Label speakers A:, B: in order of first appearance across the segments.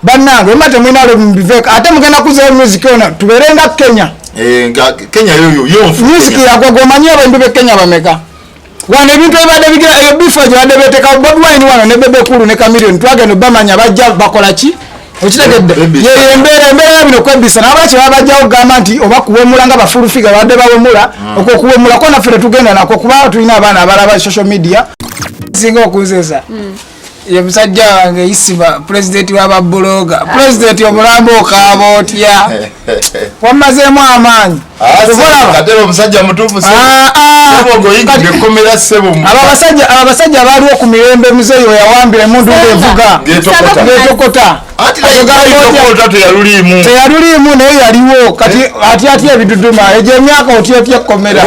A: Bannange, mba temulina biveeko, ate mugenda kuzayo music ono tubeere nga Kenya.
B: Eh, nga Kenya yoyo yonfu.
A: Music yagwa. Gwomanyi abayimbi b'e Kenya bameka wano? Ebintu ebibadde bigira eyo beef egyo badde beteekawo Bobi Wine wano ne Bebe Cool ne Chameleone, twagenda obamanya bajja bakola ki, okitegedde?
B: Baby.
A: Yeyo embeera ya bino kwebisa nabaki baba bajjawo okugamba nti oba kuwemula nga bafulufiga babadde bawemula. Okwo kuwemula ko naffe tetugenda nako, kubanga tulina abaana abalaba social media. Singa okunzeza ye musajja wange Isima, pulezidenti w'ababuloga, pulezidenti omulambo, okaaba otya? Wammazeemu amaanyi. Kuba olaba-
B: Ate omusajja mutuufu.
A: Ah, ah.
B: Sebo ngoyingidde ekkomera, ssebo.
A: Aba basajja baaliwo ku mirembe muzeeyi we yawambira emundu ng'evuga.
B: Ng'etokota.
A: Ng'etokota.
B: Ati
A: Ogamba otya?
B: tayitokota, teyaluliimu.
A: Teyaluliimu, naye yaliwo. Kati ati atya ebiduduma egyo emyaka, otya otya ekkomera?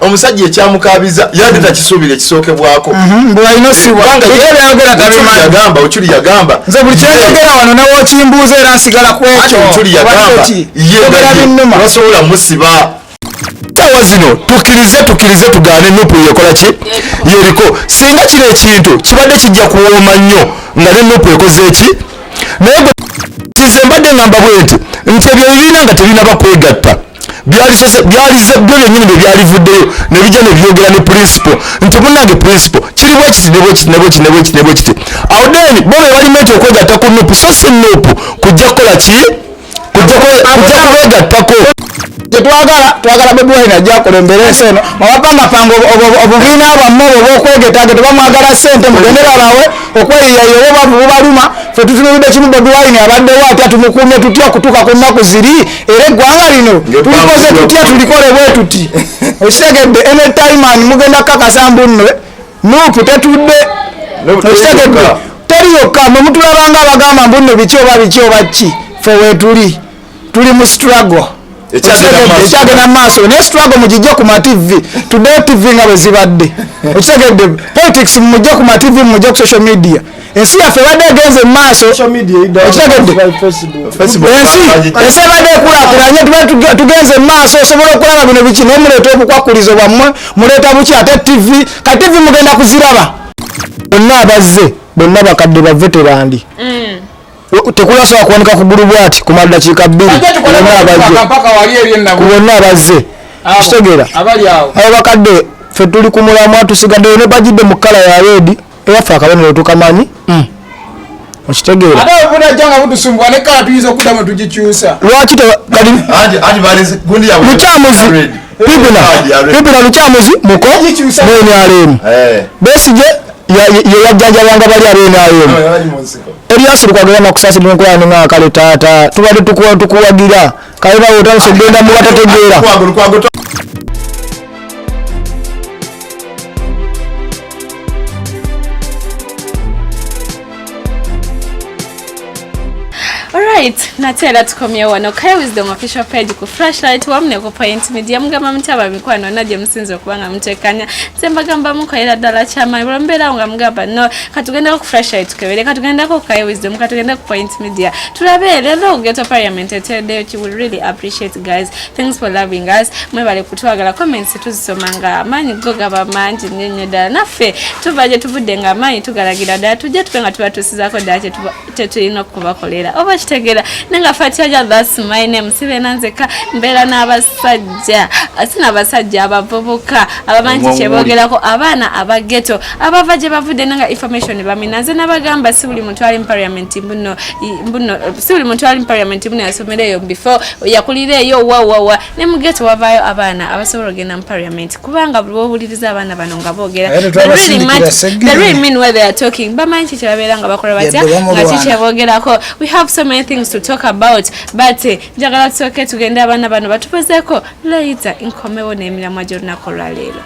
B: Omusajja ekyamukabiza yadde takisuubira ekisookebwako.
A: Mbu alina osibwa.
B: Kubanga
A: Ye byayogera
B: Ochuli
A: tabimanyi.
B: yagamba, Ochuli yagamba,
A: Nze buli kyenjogera wano newokimbuuza era nsigala ku
B: Anti
A: ekyo.
B: Ochuli yagamba
A: Ki?
B: ye
A: Yogera
B: nga ye
A: binnuma.
B: tebasobola musiba.
C: Sawa zino tukkirize tugaane, NUP yekola ki? Yeriko. Singa kino ekintu kibadde kijja kuwooma nnyo nga ne NUP ekoze eki, naye gwe kize mbadde ngamba bwe nti ebyo ebibiina nga tebinaba kwegatta byalize byo byennyini bye byalivuddeyo ne bijja ne byogera ne principle nti munnange, principle kiri bwe kiti ne bwe kiti ne bwe kiti ne bwe kiti ne bwe kiti. Awo then bo be balimenti okwegatta ku NUP, so si NUP kujja kukola ki, kujja kubeegattako.
A: Kyetwagala, twagala Bobi Wine ajja akulembera ensi eno. Mwabapangapanga obubiina bwammwe obwo obwokwegetaga, tebamwagala ssente, mugende babawe okweyiyayiya oba bwavu bubaluma. Fe tutunulidde kimu, Bobi Wine abaddewo atya, tumukuumye tutya okutuuka ku nnaku ziri, era eggwanga lino tulikoze tutya, tulikole bwe tuti, okitegedde? Anytime and mugenda kukakasa mbu nno NUP tetudde, okitegedde? Teri yokka. Mwe mutulabanga abagamba mbu nno biki oba biki oba ki, fe weetuli, tuli mu struggle.
B: Ekyagenda mu maaso.
A: Ekyagenda mu maaso, naye struggle mugijje ku ma TV, tuddeyo TV nga bwe zibadde, okitegedde? Politics mumujje ku ma TV, mumujje ku social media. Ensi yaffe ebadde egenze mu maaso, okitegedde?
B: Facebook.
A: Ensi ebadde ekulaakulanye, tuba tugenze mu maaso, osobola okulaba bino biki, naye muleeta obukwakulizo bwammwe, muleeta buki ate TV. Ka TV mugenda kuziraba. Bonna abazze bonna bakadde ba veteran, tekulasobola kuwanika kugulu bwati kumala dakiika 2. Bonna abazze, mpaka wali eri
C: ku bonna abazze, kitegeera?
A: Abali awo.
C: Abo bakadde, ffe tuli ku mulamwa, tusigaddeyo ne bagidde mu kkala ya red, eyaffe akabonero tukamanyi, okitegeera?
A: Ate obunajja nga butusumbuwa ne kala tuyinza okuddamu tugikyusa.
C: Lwaki kati
B: Anti balese gundi yaabwe.
C: Lukyamuzi
B: Red.
C: Pibina.
B: Card ya red.
C: Pibina Lukyamuzi muko
A: Gikyusa.
C: mu NRM. Besigye ye yajjanjabanga bali abe NRM.
B: No, yabali mu nsiko.
C: Erias Lukwago yamakusasira nkulani nga kale taata tubadde tukuwagira, kale nawe otandise okugenda mu batategeera.
B: Lukwago, Lukwago.
D: Alright, nate era tukomyewo wano Kaya Wisdom official page ku Flashlight wamu ne ku Point Media. Mugamba mutya bamikwano na gye musinze okuba nga mutekanya? Nze mbagamba mukolera ddala kyamaanyi. Bwe mubeerawo nga mugamba no katugendeko ku Flashlight tukebere, katugendeko ku Kaya Wisdom, katugende ku Point Media tulabe leero Ghetto Parliament etereddeyo ki. We really appreciate, guys. Thanks for loving us. Mwebale kutwagala. Comments tuzisoma nga amaanyi go gaba mangi nnyo nnyo ddala. Naffe tuva gye tuvudde nga amaanyi tugalagira ddala, tujje tube nga tubatuusizaako ddala kyetulina okubakolera, oba kitegeera? Nenga Fatiaja, that's my name. Sibeera nzekka, mbeera n'abasajja, sina abasajja, abavubuka abamanyi
B: Omwongoli.
D: kyebogerako, abaana abageto abava gye bavudde nanga information bamina. Nze nabagamba si buli muntu ali mu parliament mbuno, si buli muntu ali mu parliament mbuno yasomera eyo before, yakulira eyo wawawa. Ne mu ghetto wavaayo abaana abasobola ogenda mu parliament, kubanga buli wowuliriza abaana bano nga boogera,
A: Naye
D: they really
A: tetwabasindikira Seggirinya.
D: they really mean what they are talking. Bamanyi ki kyebabeera nga bakola batya,
A: Yadde
D: nga
A: bamulwana.
D: ki kyebogerako. We have so many things to talk about, but njagala tusooke tugende abaana bano batubuzeeko later, nkomewo n'emiramwa gy'olunaku olwaleero.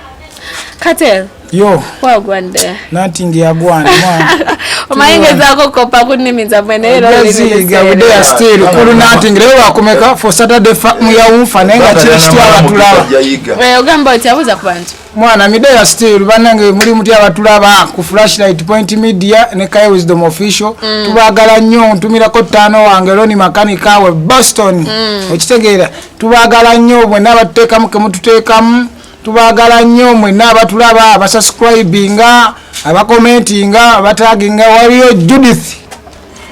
D: Katel.
A: Yo.
D: Wagwande.
A: Nothing yagwana mwana.
D: Omanyi ngezaako kopa ku nnimi zammwe, naye era olulimi
A: Gaziga
D: luseera.
A: we still kulu nothing. Leero lwakumeka for Saturday muyawunfa, naye nga kiro kitya abatulaba.
B: Yayiga.
D: Ogamba oti abuuza ku bantu.
A: Mwana mideya still, bannange muli mutya abatulaba ku Flashlight, Point Media ne Kai Wisdom Official? Tubaagala nnyo. Ntumirako ttaano wange Loni Makanika we Boston, okitegeera? Tubaagala nnyo mwenna abatuteekamu kemututeekamu. Tubaagala nnyo mwenna abatulaba, abasubscribinga, abakomentinga, abataginga. Waliyo Judith.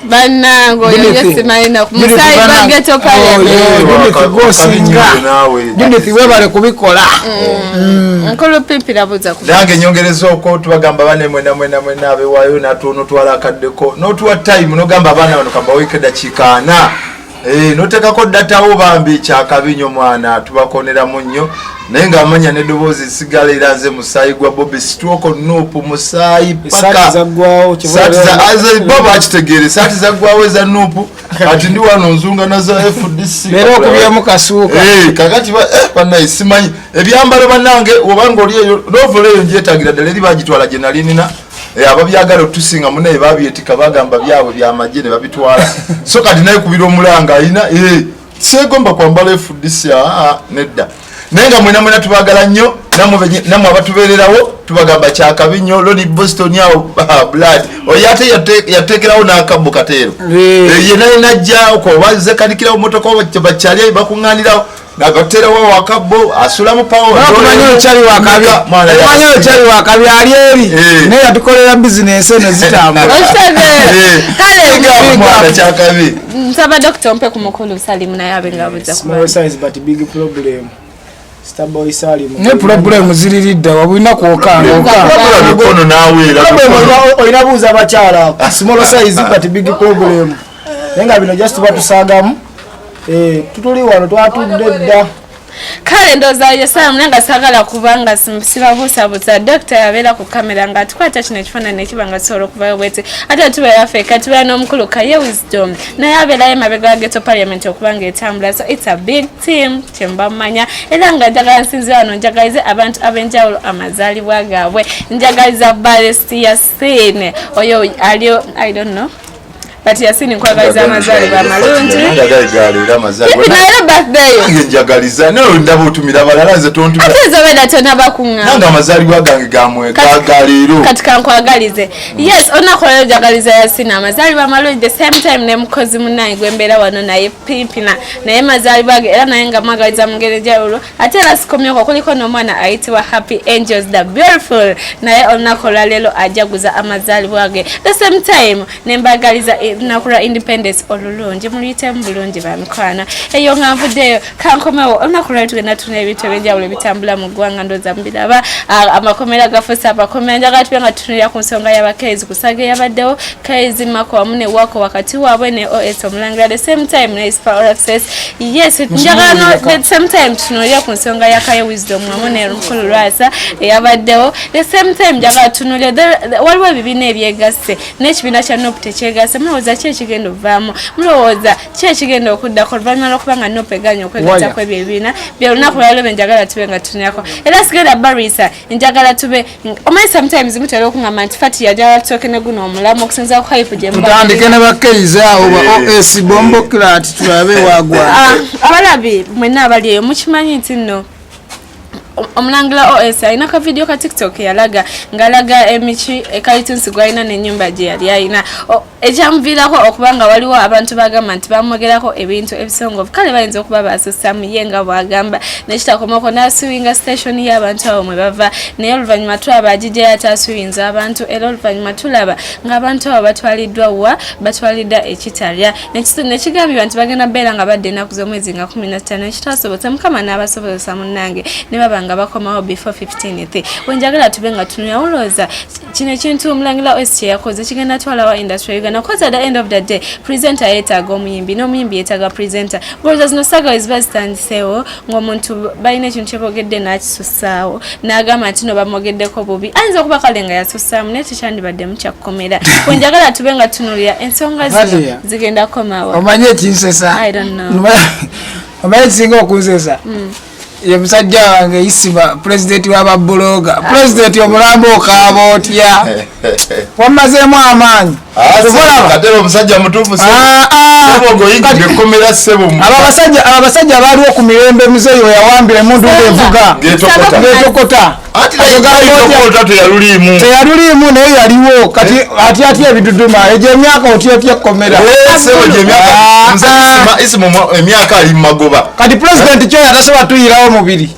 D: Bannange oyo ye simanyi musaayi gwa Ghetto Parliament.
A: Judith webale kubikola.
D: Nkulu Pimpira buza ku.
B: Nange nyongereza okwo tubagamba bane mwena mwena mwena abewaayo n'otwala akaddeko n'otuwa time n'ogamba abaana bano kambaweeko eddakiika 40 n'oteekako datawo bambi kyakabi nnyo mwana tubakoneramu nnyo naye ng'amanya n'eddoboozi sigala era nze musaayi gwa Bobi Sitwoko Nuupu musaayi paka bo bakitegeere saati zaggwawo eza Nuupu kati ndi wano nzunga naza FDC
A: leero okubyemu kasuuka
B: kakati bannaye simanyi ebyambalo bannange obanga oli eyo novola eyo ngyetaagira ddala eri bagitwala gye nali nina ababyagala otusinga munaye babyetika bagamba byabwe byamagye ne babitwala so kati naye kubira omulanga alina seegomba kwambala FDC nedda naye nga mwena mwena tubagala nnyo namwe abatubeererawo tubagamba kyakabi nnyo Loni Boston awo blood oyo ate yateekerawo n'akabbo kateero ye naye najja okwo zekanikirawo motoka bakyali bakuŋŋaanirawo nagaterawo wakabbo asulamu pawo
A: okumanya okyali wakabi okumanya okyali wakabi ali eri naye yatukolera bizinensi eno zitambula
D: kale
B: mwana kyakabi
D: nsaba Dr. mpe ku mukulu Salim naye abe nga abuza ku
E: small size but big problem. Starboy Salim
A: ne problem ziriridda wabulina kwokanga
B: mikono naawe era
E: olina buuza abakyala small size but big problem naye nga bino just batusagamu tutuli wano twatudde dda
D: kale ndowooza ye Salim naye nga saagala kubanga sibabuusabuusa Dr. yabeera ku kamera nga atukwata kino ekifaananyi ekiba nga kisobola okuvayo bwete ate tubeera ffekka tubeera n'omukulu Kaye Wisdom naye abeerayo emabega wa Ghetto Parliament okuba nga etambula so it's a big team kyemuba mumanya era nga njagala nsinzira wano njagalize abantu ab'enjawulo amazaalibwa gaabwe njagaliza Baresti Yasin oyo ali I don't know but Yasin nkwagaliza amazaalibwa amalungi naye birthday
B: njagaliza naye ndaba otumira abalala nze tontumira
D: ate nze obedda tonabakuŋŋamba
B: nange amazaalibwa gange gamwe ga leero
D: kati kankwagalize yes olunaku olwaleero njagaliza Yasin amazaalibwa amalungi the same time ne mukozi munnange gwe mbeera wano naye Pimpina naye mazaalibwa ge era naye nga mwagaliza mu ngeri enjawulo ate era sikomyoko kuliko n'omwana ayitibwa Happy Angels the Beautiful naye olunaku olwaleero ajaguza amazaalibwa ge the same time ne mbagaliza olunaku lwa independence olulungi muluyitemu bulungi bamikwano eyo nga nvuddeyo kankomewo olunaku lwali tugenda tuna ebintu ebyenjawulo ebitambula mu ggwanga ndowooza mubiraba amakomera gafuuse amakomera njagala tube nga tutunulira ku nsonga y'abakezi ku saga eyabaddewo Kezi Mako wamu ne Wako wakati waabwe ne OS Omulangira the same time ne Ispa OFS yes njagala no the same time tutunulire ku nsonga ya Kaye Wisdom wamu ne Mukulu Lwasa eyabaddewo the same time njagala tutunulire waliwo ebibiina ebyegasse n'ekibiina kya NUP tekyegasse mulowooza ki ekigenda ovaamu mulowooza ki ekigenda okuddako oluvannyuma lw'okuba nga NUP eganye okwegattako ebyo ebibiina bye olunaku lwaleero bye njagala tube nga tutunulirako era sigenda barisa njagala tube omanyi sometimes mutera okuŋŋamba nti Fati yajala tusooke ne guno omulamu okusinziira ku hype gye muba
A: tutandike ne bakkiriza awo ba OS Bombocrat tulabe wagwa
D: abalabi mwenna abali eyo mukimanyi nti nno omulangira OS alina ka video ka TikTok yalaga ng'alaga emiki ekalitunsi gw'alina n'ennyumba gye yali alina ekyamuviirako okuba nga waliwo abantu bagamba nti bamwogerako ebintu ebisongovu kale bayinza okuba basussaamu ye nga bw'agamba nekitakomako n'asuwinga station y'abantu abo mwe bava naye oluvannyuma tulaba agijjayo ate asuwinza abantu era oluvannyuma tulaba ng'abantu abo batwaliddwa wa batwaliddwa ekitalya nekigambibwa nti bagenda beera nga badda ennaku z'omwezi nga 15 ekitasobose Mukama n'abasobozesa munnange ne baba nga bakomawo before 15th wenjagala tube nga tunula olowooza kino ekintu omulangira OS kye yakoze kigenda twalawa industry ya Uganda cause at the end of the day presenter yeetaaga omuyimbi n'omuyimbi yeetaaga presenter olowooza zino saga ziba zitandiseewo ng'omuntu balina ekintu kye boogedde n'akisussaawo n'agamba nti no bamwogeddeko bubi ayinza okuba kale nga yasussaamu naye tekyandibaddemu kyakkomera wenjagala tube nga tunulira ensonga zino zigenda kukomawa
A: omanyi ekinsesa
D: I don't know.
A: Omanyi ekisinga okunsesa ye musajja wange Isima pulezidenti w'ababuloga pulezidenti omulambo okaaba otya wammazeemu amaanyi
B: katera omusajja mutuufu ngoyingidde ekkomera ssebo
A: abo abasajja baaliwo ku mirembe muzeeyi we yawambira emundu ng'evuga ng'etokota
B: ati teyalutokota teyaluliimu
A: teyaluliimu naye yaliwo kati ati atya ebiduduma egyo emyaka otya otya ekkomera
B: ssebo gyemyaka Isima emyaka ali mu magoba
A: kati pulezidenti kyoyo atasobola tuyirawo mubiri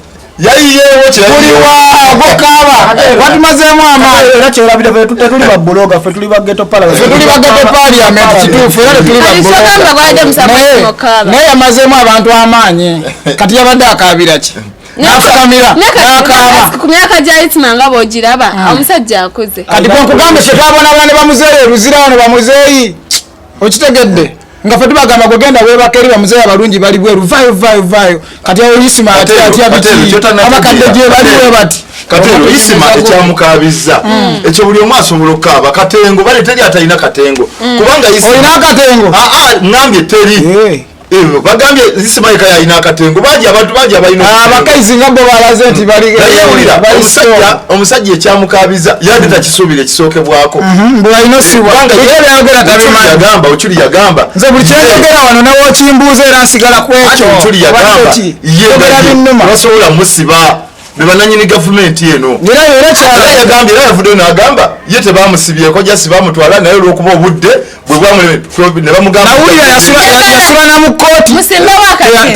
B: Yayiyeewo
A: Kuliwa gokaaba watumazeemu amaanyi.
E: Era kyerabira ffe tetuli ba blogger, ffe tuli ba ghetto parliament.
A: Ffe tuli ba ghetto parliament, kituufu, era tetuli ba
D: Kati
A: blogger.
D: kyogamba gwabadde musango
A: Naye-
D: mukaaba.
A: Naye yamazeemu abantu amaanyi. Kati yabadde akaabira ki? N'afukamira n'akaaba.
D: Ku myaka gya Isma nga bw'ogiraba, omusajja akuze.
A: Kati gwe nkugambye kye twabonabona ne bamuzeeyi eruzira wano bamuzeeyi, okitegedde, nga ffe tubagamba gwe genda weebaka eri bamuzeeyi abalungi bali bweru, vaayo vaayo vaayo. Kati awo Isma atya
B: Kateero,
A: atya
B: Kateero,
A: biki
B: ky'otannategeera.
A: abakadde gye bali bwe bati.
B: Kateero, Isima ekyamukabizza ekyo buli omu asobola okukaaba. Katengo bale teri atalina katengo, kubanga Isima-
A: Olina akatengo?
B: Ah, ah, ŋŋambye teri. Bagambye Isima yekka yalina akatengo, bangi abantu bangi abalina obutengo.
A: Abakaizi nga bo balaze nti bali
B: Naye wulira,
A: bali
B: omusajja omusajja ekyamukabiza yadde takisuubira ekisookerwako.
A: Mbu alina osibwa.
B: Kubanga
A: Buli byayogera
B: Ochuli
A: tabimanyi.
B: yagamba, Ochuli yagamba
A: Nze buli kyenjogera wano newokimbuuza era nsigala ku ekyo.
B: Anti Ochuli yagamba
A: Obadde ki?
B: ye
A: Njogera
B: nga ye
A: binnuma.
B: basobola musiba be bannannyini gavumenti eno.
A: Era era
B: Era
A: kyala
B: yagambye, era yavuddeyo n'agamba ye tebamusibyeko, jasi bamutwala naye olw'okuba obudde bwe bwamuleme ne bamugamba.
A: Nawulira yasula na mu kkooti.
D: Musimbewo akati.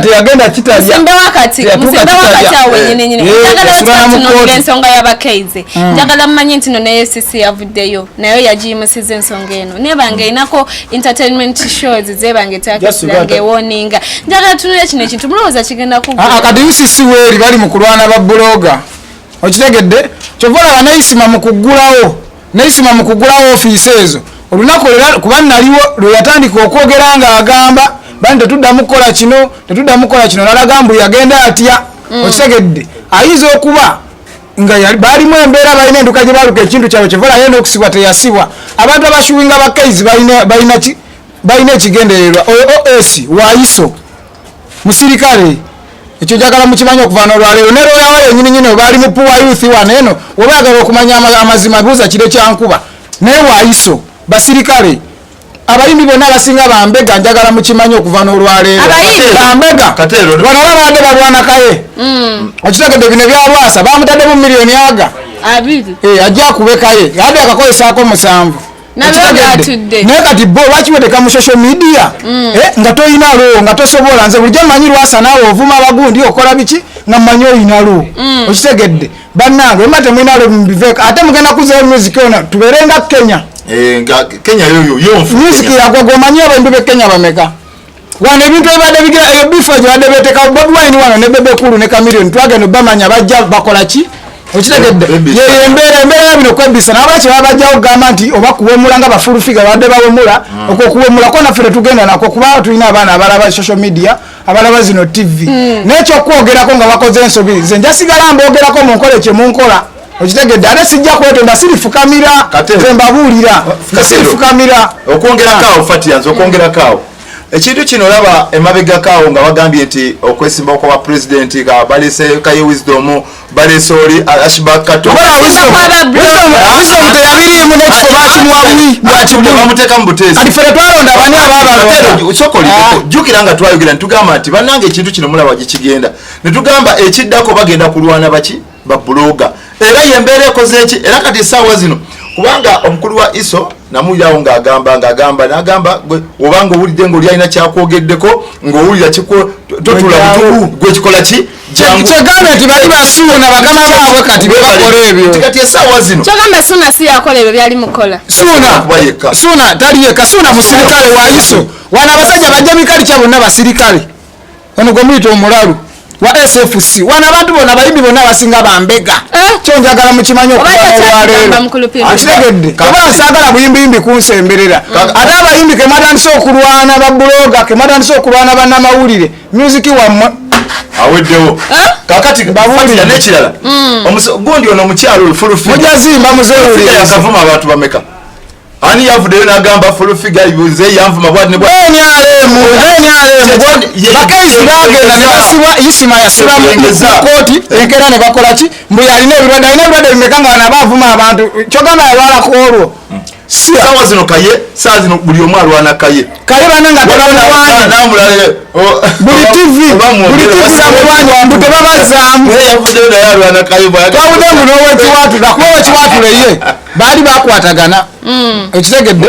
A: Teyagenda kitalya.
D: Musimbewo akati,
A: Teyatuuka
D: musimbewo akati
A: kitalya.
D: awo wennyini nyini. Njagala
A: Yasula na mu
D: tutunuulira
A: kkooti.
D: ensonga y'abakaize. Njagala mmanye nti no ne UCC yavuddeyo nayo yagiyimusiza ensonga eno, nebanga erinako entertainment shows zebanga
E: Just
D: etakisira
E: got-
D: ng'ewoninga. Njagala tunuulire kino ekintu, mulowooza kigenda
A: Ah, ah,
D: kuggwa?
A: kati UCC weeri bali mu kulwana ba buloga, okitegedde? Kyova olaba neisima mu kuggulawo, neisima mu kuggulawo ofiisi ezo olunaku lwe kuba naliwo lwe yatandika okwogera ng'agamba bani tetuddamu kukola kino, tetuddamu kukola kino, nalaga mbu yagenda atya. Okitegedde? Ayinza okuba nga baalimu embeera, balina enduka gye baluka ekintu kyabwe, kyova olaba yenda okusibwa teyasibwa. Abantu abashuwinga bakaizi balina ekigendererwa. Oyo OS waayiso musirikale, ekyo njagala mukimanye okuva n'olwaleero. Ne looya wayo nyini nyini baali mu Poor Youth wano eno, oba oyagala okumanya amazima buuza kiro kyankuba naye waayiso basirikale. Abayimbi bonna abasinga bambega, njagala mukimanye okuva n'olwaleero.
D: Abayimbi?
A: Bambega.
B: Kateero.
A: Bano babadde balwana kaye, okitegedde? Bino byalwasa bamutaddemu miliyoni aga
D: 20.
A: Ajja akube kaye ade akakozesaako 7.
D: Nabyo
A: Okitegedde?
D: byatudde.
A: Naye kati bo lwaki weteka mu social media? Nga toyina lwo, nga tosobola. Nze bulijjo mmanyi lwasa naawe ovuma abagundi okola biki, nga mmanyi oyina lwo. Okitegedde? Bannange, wemba temulina lwo mubiveeko, ate mugenda kuzayo music ono tubeere nga Kenya.
B: Nga Kenya yoyo yonfu.
A: Music yagwa. Gwomanyi abayimbi b'e Kenya bameka wano? Ebintu ebibadde bigira eyo bifo gye badde beeteka Bobi Wine wano ne Bebe Cool ne Chameleone, twagenda obamanya bajja bakola ki, okitegedde?
B: Bebisa.
A: Yeyo embeera ya bino kwebisa nabaki baba bajjawo okugamba nti oba kuwemula nga bafulufiga babadde bawemula. Okwo kuwemula ko naffe tetugenda nako, kuba tulina abaana abalaba social media, abalaba zino TV. N'ekyokwogerako nga bakoze ensobi, nze njasigala mbogerako mu nkola ekyo munkola, okitegedde? Ate sijja kwetonda, sirifukamira.
B: Kateero.
A: Nze mbabuulira,
B: Kateero.
A: sirifukamira.
B: Okwongerako awo, Fatia, nze okwongerako awo ekintu kino, olaba emabegako awo nga bagambye nti okwesimba kwa pulezidenti nga balese Kaye Wisdom, balese oli Ashbak Kato.
A: Oba Wisdom teyabiriimu n'ekifo bakimuwa bwi bwakibuli.
B: Bamuteeka mu buteesi.
A: Kati ffe tetwalonda bani abaabalonda.
B: Sokoliko jjukira nga twayogera netugamba nti bannange ekintu kino mulaba gye netugamba ekiddako bagenda kulwana baki babuloga, era yembeera ekoze eki. Era kati essaawa zino, kubanga omukulu wa ISO namuwulirawo ng'agamba n'agamba gwe obanga owulidde ng'oli alina kyakwogeddeko ng'owulira totula butuku gwe kikola ki. Jangu.
A: Kyegambye nti bali basuuna bakama baabwe kati bebakola ebyo.
B: Kati essaawa zino
D: Kyogamba Suuna si yakola ebyo byali mukola?
A: Suuna
B: Kuba yekka.
A: Suuna tali yekka, Suuna musirikale wa ISO. Wano abasajja bajja bikalikya bonna basirikale. Ono gwe muyita omulalu wa SFC, wano abantu bonna abayimbi bonna abasinga bambega. Kyo njagala mukimanyi
D: Oba
A: okuva
D: takyakugamba
A: olwaleero.
D: mukulu Pimpi.
A: Akitegedde? Kuba saagala buyimbiyimbi kunsemberera. Ate abayimbi kematandise okulwana babuloga, kematandise okulwana bannamawulire, music wammwe
B: aweddewo. Kakati
A: Babuulire.
B: Fatia, n'ekirala gundi ono omukyalo oyo Full
A: mujazimba
B: Figure
A: muzeewuliriza.
B: yakavuma abantu bameka? Ani yavuddeyo n'agamba Full Figure nze yanvuma bwati ne bwati?
A: NRM, NRM, bakaizi bagenda ne basibwa. Isima yasiba mu kooti enkeera ne bakola ki? Mbu yalina ebirwadde. Alina ebirwadde bimeka nga bano abaavuma abantu? Kyogamba yalwala ku olwo?
B: Saawa zino kaye, saawa zino buli omu alwana kaye.
A: Kaye bana nga tebamulwanye.
B: Namulala
A: Buli TV, buli TV bamulwanye mbu tebabazaamu.
B: Yavuddeyo naye alwana kaye bw'ayagala.
A: Twawudde mbu n'owekiwatule, akuba owekiwatule ye Baali bakwatagana, okitegedde?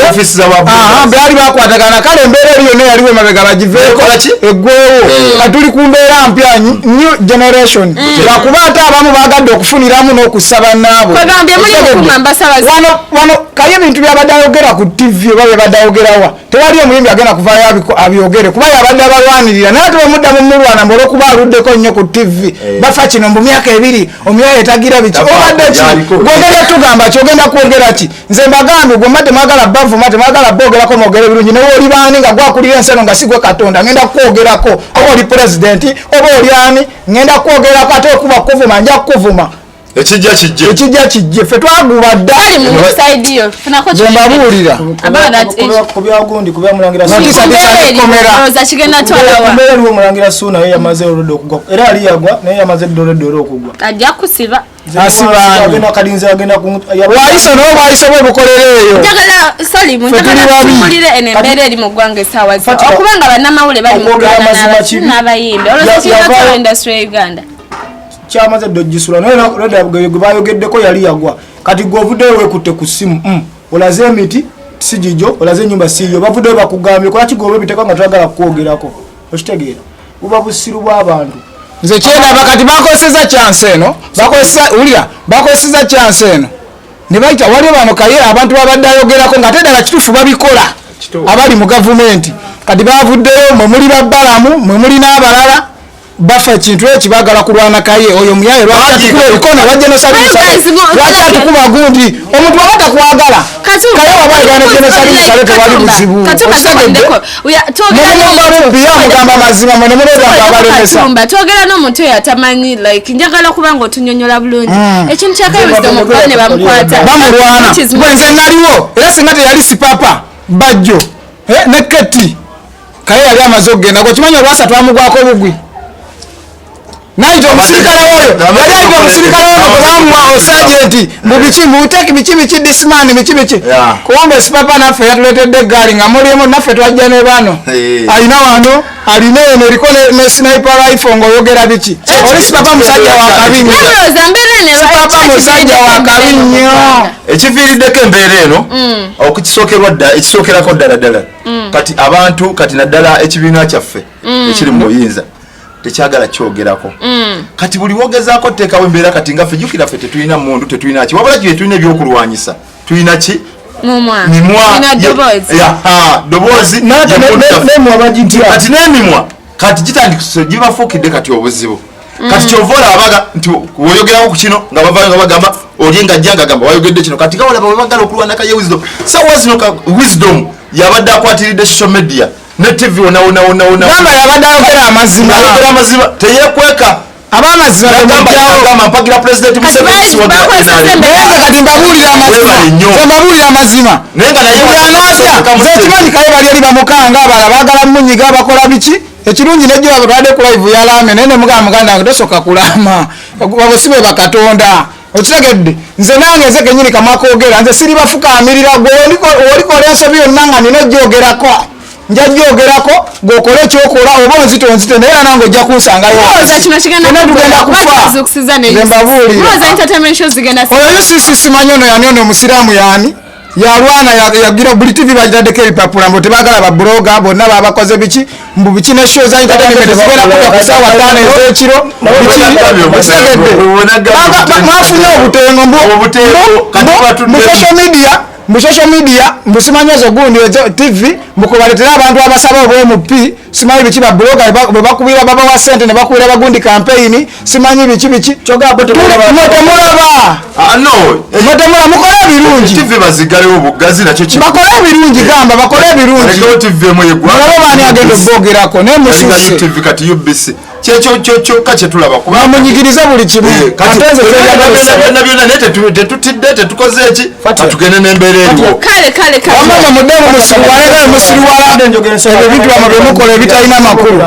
B: Office za ba
A: Aha, baali bakwatagana. Kale embeera eri yonna yaliwo emabega bagiveeko.
B: Ekola ki?
A: Eggwewo. Kati tuli ku mbeera mpya, new generation, lwakuba ate abamu bagadde okufuniramu n'okussa bannaabwe.
D: Kwegambye muli
A: Okitegedde?
D: mukuma mbasaba
A: Wano wano kaye ebintu byabadde ayogera ku TV oba byabadde ayogerawa, tewali omuyimbi agenda kuvaayo abyogere, kuba yabadde abalwanirira. Naye ate bwemuddamu mulwana mbu olwokuba aluddeko nnyo ku TV, bafa kino mbu myaka 2 omuyaaye tagira biki.
B: Tafaako,
A: Obadde ki?
B: gyaliko.
A: Gwogenda tugamba ki? Ogenda kwogera ki? Nze mbagambye, gwe mba temwagala bavuma, temwagala bogerako, mwogere birungi. Naye oli baani nga gwakulira ensi eno nga si gwe Katonda? Ngenda kukwogerako, oba oli pulezidenti oba oli ani, ngenda kukwogerako. Ate okuba kuvuma, nja kukuvuma.
B: Ekijja kijje.
A: Ekijja kijje, ffe twaguba dda.
D: Kali mu side yo funako.
A: Nze mbabuulira.
D: About that issue.
E: Ku byagundi, ku byamulangira
A: Notice
E: Suuna.
A: ati
D: Embeera eri,
A: komera.
D: olowooza kigenda twalawa?
E: Embeera eriwo, omulangira Suuna ye yamaze olwedde okugwa, era ali yagwa naye yamaze dda olwedde era okugwa.
D: Ajja kusiba.
A: Asibaani?
E: Agenda kalinze, agenda
A: Bwayiso naye bwayiso bwe bukolera eyo.
D: Njagala Salimu,
A: Ffe
D: njagala
A: tuli babi.
D: tuwulire eno embeera eri mu ggwanga essaawa zino,
E: Fatima,
D: okubanga bannamawulire bali mu
E: okwogera
D: kulwana
E: amazima kibi.
D: n'abayimbi, olowooza kigenda twala industry ya Uganda?
E: Kyamaze dda ogisula, naye olwedda gwe bayogeddeko yali yagwa. Kati gwe ovuddeyo weekutte ku ssimu, olaze emiti si gigyo, olaze ennyumba si yo, bavuddeyo bakugambye kola kigoba ebiteeka nga twagala kukwogerako. Okitegeera? Buba busiru bw'abantu.
A: Nze kyendaba kati bakozeseza chance eno, bakozesa, wulira, bakozeseza chance eno ne bayita waliwo bano kaye abantu babadde ayogerako nga ate ddala kituufu babikola.
B: Kituufu.
A: Abali mu gavumenti kati bavuddeyo, mwe muli babbalamu, mwe muli n'abalala bafa ekintu ekyo, baagala kulwana kaye oyo muyaye. Lwaki atukuba ebikono? Wajja
D: Guys,
A: lwaki atukuba gundi? Omuntu waba takwagala, kaye waba ayagala ne General Musale, tewali buzibu. Okitegedde? Mumumba bubbi, amugamba mazima, mwe ne muleeta nga abalemesa.
D: Katumba, twogera n'omuntu oyo atamanyi, like njagala kuba nga otunyonyola bulungi ekintu kya Kaye Wisdom, okuba ne bamukwata.
A: Bamulwana.
D: Which is
A: Gwe nze naliwo, era singa teyali Sipapa Bajjo, ne Keti, kaye yali amaze okugenda. Gwe okimanyi olwasa twamugwako bugwi nayita omusirikale oyo, yali ayita omusirikale oyo gwe bamuwa osajenti mbu biki, mubuteki biki biki, disman biki biki. Kubanga Sipapa naffe yatuleetedde eggaali nga mulimu naffe, twajja ne bano. Alina wano, alina eno eriko ne sniper rifle. Ng'oyogera biki? Oli Sipapa musajja wa kabi nnyo.
D: Namulowooza mbeera eno
A: Sipapa musajja wa kabi nnyo.
B: Ekiviiriddeko embeera eno, okukisookerwa dda, ekisookerako ddala ddala, kati abantu, kati naddala ekibiina kyaffe ekiri mu buyinza tekyagala kyogerako. Kati buli wogezaako teekawo embeera, kati nga ffe, jjukira ffe tetulina mundu, tetulina ki, wabula kye tulina ebyokulwanyisa, tulina ki?
D: Mumwa.
B: Mimwa.
D: Tulina ddoboozi.
B: Ddoboozi.
E: Naate nemwa bagitya.
B: Kati n'emimwa kati gitandikise, gibafuukidde kati obuzibu. Kati kyova olabaga nti woyogerako ku kino nga bavayo nga bagamba oli nga ajja nga agamba wayogedde kino. Kati nga walaba webagala okulwana Kaye Wisdom, sawa zino Wisdom yabadde akwatiridde social media ne TV wona wona wona wona.
A: Gamba yabadde ayogera amazima.
B: Ayogera amazima, teyekweka.
A: Ab'amazima
B: Nagamba
A: bemugjawo.
B: agamba mpagira President
D: Kati
B: Museveni, siwagira
D: bakozesa
B: NRM.
A: Naye nze kati mbabuulira amazima.
B: Webale nnyo.
A: Nze mbabuulira amazima.
B: Naye nga naye
A: Buli anaatya, nze ekimanyi kaye bali eri bamukanga, abalala baagala munyiga, bakola biki. Ekirungi nejjo abo twabadde ku live yalaame, naye nemugamba, muganda wange, tosooka kulaama, abo si be bakatonda. Okitegedde? Nze nange nze kenyini kamwakoogera, nze siri bafukaamirira. Gwe olikola ensobi yonna nga nina ojjogerako, nja gyogerako. Gweokole ekyokola, oba onzite onzite, naye era nange ojja kunsangayo.
D: Mulowooza kino kigenda
A: Ffenna tugenda kufa.
D: kuzukusiza ne
A: Nze mbabuulira.
D: Mulowooza entertainment shows zigenda
A: Oyo UCC simanyi ono yani, ono omusiraamu yani yalwana yagira buli TV bagitaddeko ebipapula mbu tebagala ba blogger bonna babakoze biki, mbu biki, ne show za entertainment zigenda kuba ku ssaawa 5 ez'ekiro. Biki? Okitegedde? Mwafunye obutengo mbu
B: Obutengo, kati
A: mu social media, mu social media, mbu simanyi ezo gundi ezo TV, mbu kubaletera abantu abasaba obw'MP, simanyi biki, ba blogger bwe bakubira babawa sente ne bakubira bagundi campaign, simanyi biki biki.
E: Kyogamba bo temulaba.
A: Mwe temulaba.
B: Ah, no.
A: Mwe temulaba, mukole ebirungi.
B: TV bazigalewo bugazi nakyo
A: Bakole ebirungi, gamba bakole ebirungi.
B: Alekewo TV emu yeggwanga.
A: Mulabe baani agenda oboogerako naye
B: Yalinga
A: mususse.
B: UTV, kati UBC kyekyo kyo kyokka kyetulaba kuba
A: Bamunyigirize buli kimu.
B: Kati
A: Ate nze
B: byonna
A: kyeyagala
B: byonna byonna, naye tetutidde, tetukoze eki,
E: Fatia.
B: katugende n'embeera eriwo.
D: Kale kale kale.
A: Wamma mwe muddemu musiruwale nga musiruwala. Ebyo ebintu bamwe byemukola ebitalina makulu,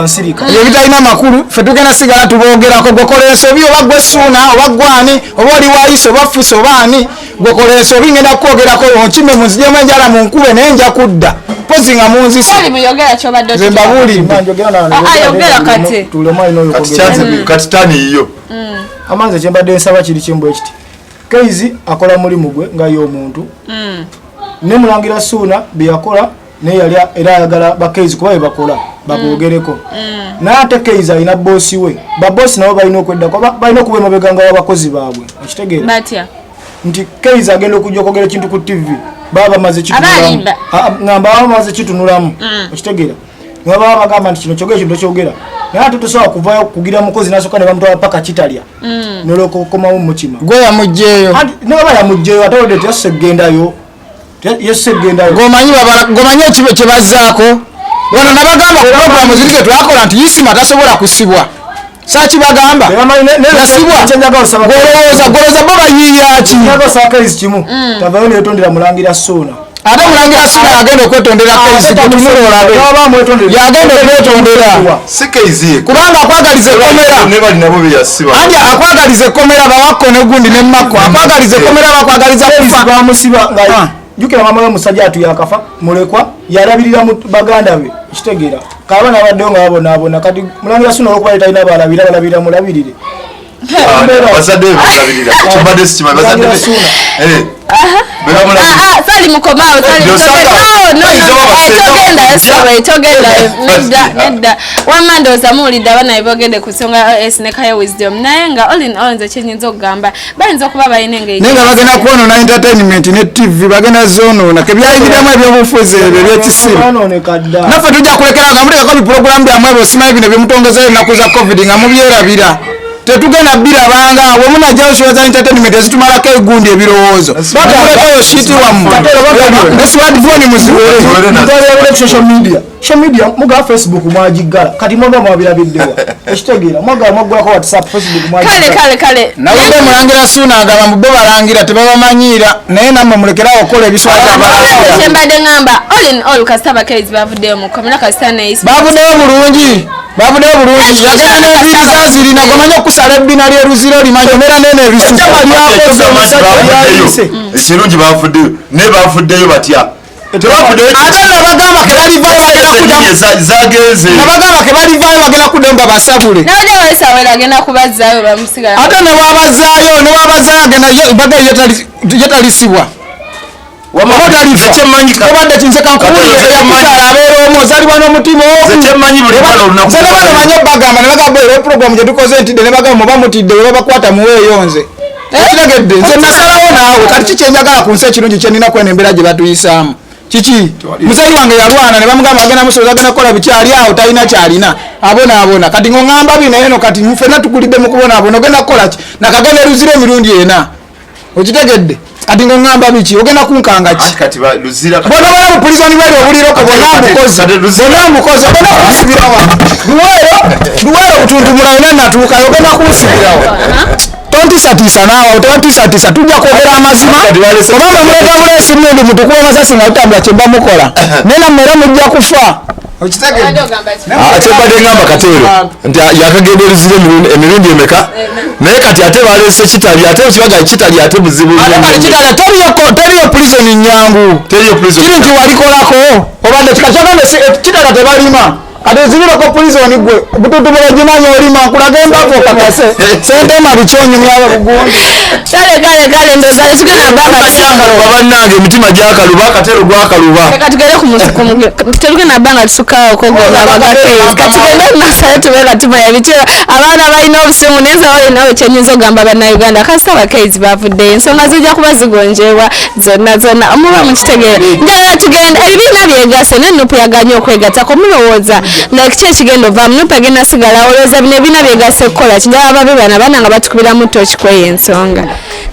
A: ebyo ebitalina makulu, ffe tugenda sigala tuboogerako. Gwekola ensobi, oba gwe Suuna, oba gwani, oba oli wayise, oba Fusa, oba ani, gwekola ensobi ngenda kukwogerako, onkime munzijemu enjala munkube, naye nja kudda pozi nga munzise.
D: Sali muyogera kyobadde.
A: Nze mbabuulidde.
D: Ah, yogera kati.
E: Tulemu alina oyo
B: Kati
E: kwogera.
B: kyanze kati tani yiyo.
E: Amanze kyembadde nsaba kiri kimu bwe kiti. Keizi akola mulimu gwe nga y'omuntu. Ne Mulangira Suuna bye yakola naye yali era ayagala bakeizi kuba bye bakola baboogereko. Naye ate Keizi alina boosi we, baboosi nabo balina okweddako, balina okuba emabega nga w'abakozi baabwe, okitegeera?
D: Batya?
E: Nti Keizi agenda okujja okwogera ekintu ku TV, baba bamaze kitunulamu.
D: Abalimba.
E: Ah, ngamba baba bamaze kitunulamu, okitegeera? Ne baba bagamba nti kino kyogera, kino tokyogera, naye ate tosobola kuvayo kugira mukozi nasooka ne bamutwala paka Kitalya, nolyoka okomawo mukima.
A: Gwe yamugjeeyo.
E: Anti ne baba yamugjeyo, ate olwedde teyasose kugendayo. Yasose kugendayo.
A: Gomanyi babala, gomanyi ekibe kye bazzaako wano. Nabagamba ku programu ziri ze twakola nti Isima tasobola kusibwa, sakibagamba? Yasibwa.
E: Yasibwa.
A: Golowooza bo bayiiya ki?
E: Osaba Keizi kimu, tavayo neyetondera Mulangira Suuna.
A: Ate Mulangira Suuna yagenda okwetondera Keizi? Kutunula olabe. Yagenda okwetondera?
B: Si Keizi.
A: Kubanga akwagaliza ekkomera.
B: Ne bali nabo beyasiba.
A: Anti akwagaliza ekkomera, bawakko ne gundi ne makko, akwagaliza ekkomera, bakwagaliza kufa.
E: Bamusiba nga
A: Ah.
E: jjukira mama w'omusajja atu yakafa, mulekwa, yalabirira baganda be, kitegeera? Kaaba nabaddeyo nga babonaabona. Kati Mulangira Suuna olwokuba talina balabira, balabirira mulabirire.
B: Bazadde be bamulabirira, kyembadde sikimanyi, bazadde be.
E: Mulangira Suuna.
B: Eh, be bamulabirira.
D: Ah, ah, sali mukomaawo, sali.
B: Ndio,
D: No, no,
B: Bayinza
D: no,
B: oba
D: eh,
B: basenga
D: togendayo.
B: bakujja.
D: Sorry, togendayo. Nedda, nedda. Wamma ndowooza muwulidde abaana bye boogedde ku nsonga ya OS ne Kaye Wisdom, naye nga all in all nze kyenyinza okugamba, bayinza okuba balina engeri
A: Naye nga bagenda kwonoona entertainment ne TV, bagenda zonoona kebyayingiramu ebyobufuzi ebyo ebyekisiru.
E: Banoneka dda.
A: Naffe tujja kulekera nga muteekako bipulogulamu byammwe ebyo, simanyi bino byemutongezayo ennaku za COVID nga mubyerabira, tetugenda birabanga we munajjayo show za entertainment ezitumalako egundi ebirowoozo. Batumulekayo shiti wammwe ne smartphone muziwere.
B: Tuwere nazo.
E: Mutwalira ku social media, social media mugaa Facebook mwagiggala, kati mwaba mwabirabiddewa? Ekitegeera mwagala mwaggulako WhatsApp, Facebook
D: Kale.
E: mwagiggala.
D: Kale.
A: Nawulidde Mulangira Suuna agamba mbu bo balangira tebabamanyiira, naye nammwe mulekerawo okukola ebiswaza abalangira.
D: Kyembadde ŋŋamba, all in all, kasita bakeizi bavuddeyo mu kkomera, kasita ne
A: Bavuddeyo bulungi, bavuddeyo bulungi. Yagenda n'enviiri zazirina, gomanyi okusala ebbina lyeruzira olimanyi omera nene ebisuko.
E: Lyakoze omusajja lyayise.
B: Ekirungi bavuddeyo, naye bavuddeyo batya? Tebavuddeyo.
A: Ate nabagamba kebalivayo bagenda kuddamu.
B: Zagenze.
A: Nabagamba kebalivayo bagenda kuddamu babasabule.
D: Nabadde wesawera agenda kubazzaayo, bamusigala.
A: Ate newabazaayo, newabazaayo agenda baga ye talisibwa oba talifa.
B: Kyemmanyi
A: Obadde kinze kankubuulire,
B: Nze kyemmanyi-
A: eyakuzaala abeera omu, ozaalibwa n'omutima ogu.
B: Nze kyemmanyi buli mwana olunaku.
A: Nze ne bano manyi obagamba ne bagamba era program gye tukoze ntidde, ne bagamba muba mutidde we babakwata muweeyo nze. Okitegedde? Nze nasalawo naawe. Kati kiki enjagala ku nsi ekirungi kyenina kweno embeera gye batuyisaamu kiki? Muzeeyi wange yalwana ne bamugamba agenda musoboza, agenda kukola biki, ali awo talina kyalina, abonaabona. Kati ngoŋŋamba bino eno, kati ffenna tukulidde mu kubonaabona, ogenda kukola ki? Nakagenda eruzira emirundi ena, okitegedde? Kati ngoŋŋamba biki? Ogenda kunkanga ki?
B: Anti kati Luzira
A: Bona bona mu prison bweri obuliroko bonna mukozi, bonna mukozi, ogenda kunsibirawa? Luweero, Luweero butuntumula yonna natuukayo, ogenda kunsibirawa? Tontiisatiisa naawe, tontiisatiisa. Tujja kwogera amazima. Obanga muleta buleesi mundu mutukuba amasasi nga tutambula, kyemba mukola, naye nammwe era mujja kufa, okitegedde?
C: Kyembadde ngamba Kateero nti yakagenda eruzira emirundi emeka, naye kati ate baleese Kitali, ate kibaga Kitali ate buzibu
A: Ate
C: nnyo
A: kati
C: nnyo.
A: Kitali teriyo prison nyangu.
C: Teriyo prison.
A: Kiri nti walikolako obadde kikakyagamba Kitala tebalima, kati zibirako prison. Gwe bututumula gimanyi olima, nkulaga embavu okakase sentema bikyonyumya bugundi.
D: Kale, ndowooza tugenda bbanga.
C: Gyakaluba bannange, emitima gyakaluba, Kateero gwakaluba.
D: Reka tugende tetugenda bbanga tusukkawo okwogoza abagakeezi. Katugende mu maaso ate tube nga tumanya biki abaana balina obusungu. Naye nze olinawo kyenyinza okugamba bannayuganda, kasita abakeezi bavuddeyo, ensonga zijja kuba zigonjeebwa zonna zonna, omuba mukitegeera. Njagala tugenda ebibiina byegase ne NUP yaganye okwegattako, mulowooza nga kiki ekigenda ovaamu? NUP egenda sigala? Olowooza bino ebibiina byegase kukola ki? Njagala babe bano abaana nga batukubiramu toki kweyo ensonga.